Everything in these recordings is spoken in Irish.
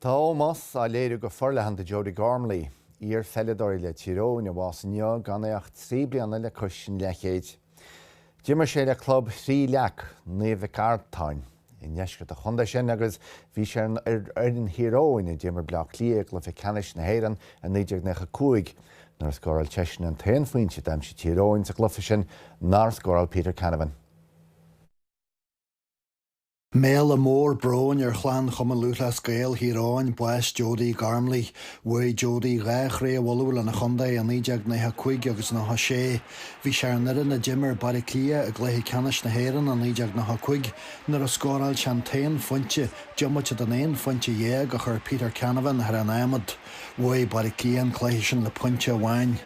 Tá ómós á léiriú go forleathan do Jody Gormley, iar-pheileadóir le Tír Eoghain a bhásaigh inniu gan é ach 3 bliana le cois an leathchéid. D'imir sé le club Thrí Leac, Naomh Mhic Artáin, i ndeisceart an chontae sin agus bhí sé ar fhoireann Thír Eoghain a d'imir Bleá Cliath i gcluiche ceannais na hÉireann i 1995 nuair a scóráil seisean an t-aon phointe a d'aimsigh Tír Eoghain sa gcluiche sin nár scóráil Peter Canavan. Méala mór bróin ar chlann Chumann Lúthchleas Gael Thír Eoghain bás Jody Gormley. Bhuaigh Jody 2 Chraobh Uladh lena chontae i 1995 agus 96. Bhí sé ar an fhoireann a d'imir Baile Átha Cliath i gcluiche ceannais na hÉireann i 1995 nuair a scóráil sé an t-aon phointe, diomaite den aon phointe dhéag a chuir Peter Canavan thar an adhmad. Bhuaigh Baile Átha Cliath an cluiche sin le pointe amháin.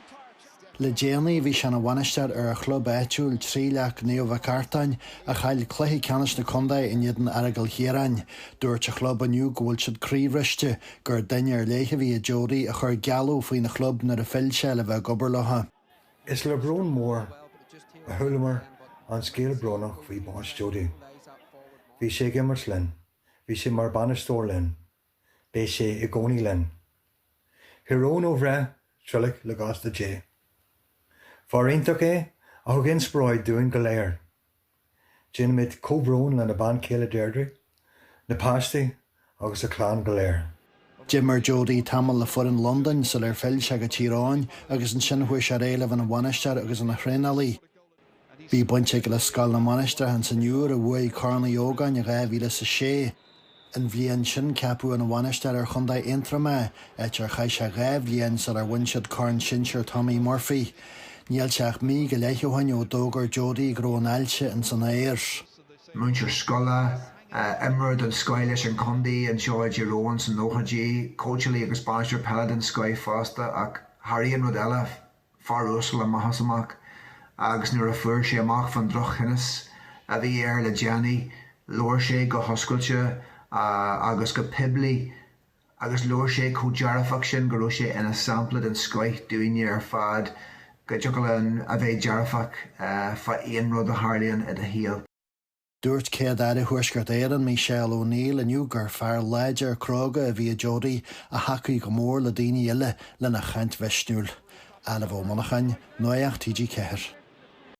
Le déanaí bhí sé ina bhainisteoir ar a chlub áitiúil, Tríleac Naomh Mhic Artáin, a chaill cluiche ceannais na contae in éadan Aireagal Chiaráin. Dúirt a chlub inniu go bhfuil siad croíbhriste, gur duine ar leith a bhí i Jody a chuir gealladh faoina chlub nuair a phill sé le bheith ag obair leo. Is le brón mór a chualamar an scéal brónach faoi bhás Jody. Bhí sé ag imirt linn, bhí sé mar bainisteoir linn, beidh sé i gcónaí linn. Thír Eoghain ó bhreith, Trillic le grásta Dé. Fear iontach é a thug inspioráid dúinn go léir. Déanaimid comhbhrón lena bhean chéile Deirdre, na páistí agus a chlann go léir. D'imir Jody tamall le foireann Londain sular phill sé go Tír Eoghain agus ansin chuaigh sé ar aghaidh le bheith ina bhainisteoir agus ina thraenálaí. Bhí baint aige le Scoil na Mainistreach ins an Iúr a bhuaigh Corn Uí Ógáin in 2006. An bhliain sin ceapadh ina bhainisteoir ar Chontae Aontroim é, áit ar chaith sé 2 bhliain sular bhain siad Corn Sinsir Tommy Murphy. Níl sé ach mí go leith ó shin ó d'fhógair Jody go raibh an ailse ins an aer. Múinteoir scoile, imreoir den scoith leis an chontae anseo i dTír Eoghain sna nóchaidí, cóitseálaí agus bainisteoir peile den scoith fosta ach thar aon rud eile, fear uasal amach is amach agus nuair a fuair sé amach fán drochthinneas a bhí air le déanaí, labhair sé go hoscailte agus go poiblí agus labhair sé chomh dearfach sin go raibh sé ina sampla den scoith dúinne ar fad go dtiocfadh linn a bheith dearfach fá aon rud a tharlaíonn i do shaol. Dúirt Céad-Aire Thuaisceart Éireann, Michelle O'Neill, inniu gur fear láidir cróga a bhí i Jody a thacaigh go mór le daoine eile lena chaint mhisniúil. Ailbhe Ó Monacháin, Nuacht TG4.